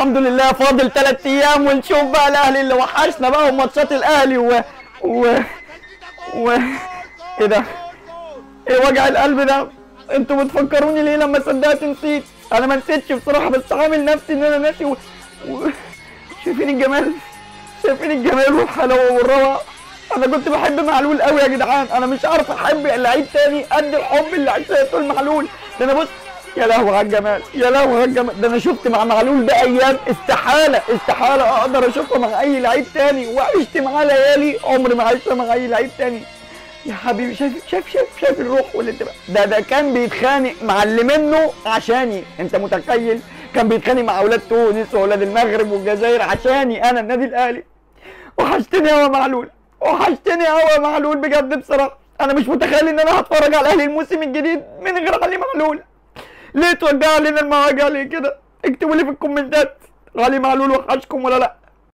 الحمد لله فاضل 3 ايام ونشوف بقى الاهلي اللي وحشنا بقى وماتشات الاهلي و و و ايه ده؟ ايه وجع القلب ده؟ انتوا بتفكروني ليه لما صدقت نسيت؟ انا ما نسيتش بصراحة، بس عامل نفسي ان انا ناسي شايفين الجمال؟ شايفين الجمال والحلاوه والروعه؟ انا كنت بحب معلول قوي يا جدعان، انا مش عارف احب لعيب تاني قد الحب اللي عشته لمعلول ده. انا بص يا لهوي على الجمال، يا لهوي على الجمال، ده انا شفت مع معلول ده ايام استحالة استحالة اقدر اشوفها مع اي لعيب تاني، وعشت معاه ليالي عمري ما عشتها مع اي لعيب تاني. يا حبيبي شايف شايف شايف شايف الروح والانتماء ده. ده كان بيتخانق مع اللي منه عشاني، انت متخيل؟ كان بيتخانق مع اولاد تونس واولاد المغرب والجزائر عشاني انا النادي الاهلي. وحشتني يا معلول، وحشتني قوي يا معلول بجد بصراحة. انا مش متخيل ان انا هتفرج على الاهلي الموسم الجديد من غير علي معلول. ليه توجع لنا المواجع ليه كده؟ اكتبوا لي في الكومنتات علي معلول وحشكم ولا لا.